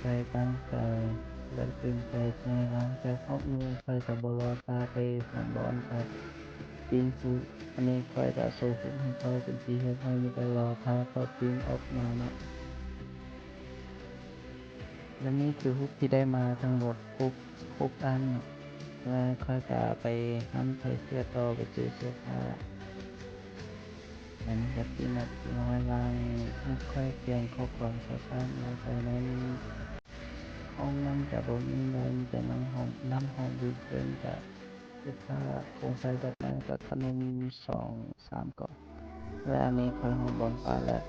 ໃຈຕັ້ງໃຈ ແລະຕື່ນໃຈໃນຫຼັງຈາກຮອບມື້ ຂ້ອຍກະບໍ່ລໍຖ້າໄປຫາບ່ອນກະປີ້ງສຸກ. ອັນນີ້ຂ້ອຍກະໂຊຂຶ້ນໃຫ້ເຂົາເປັນທີ່ຮຽບຮ້ອຍ ມີແຕ່ລໍຖ້າເຂົາປີ້ງອອກມາເນາະ. ແລະນີ້ຄືຮູບທີ່ໄດ້ມາທັງໝົດ ຄົບ ຄົບອັນເນາະ ແລະຂ້ອຍກະໄປຮ້ານຂາຍເສື້ອຕໍ່ ໄປຊື້ເສື້ອຜ້າ. ຫຼັງຈາກທີ່ນັດຮຽບຮ້ອຍແລ້ວ ໃຫ້ຂ້ອຍຂຽນຂໍ້ຄວາມສອບຖາມລົງໄປໃນ ຫ້ອງນັ້ນກະບໍ່ມີຫຍັງ ມີແຕ່ນ້ຳຫອມ ນ້ຳຫອມດູດເຢັນ ກະເສື້ອຜ້າ ໂຄມໄຟແບບນັ້ນ ກະຂະໜົມສອງສາມກ່ອງ. ແລະອັນນີ້ຂ້ອຍຮອດບ່ອນພັກແລ້ວ.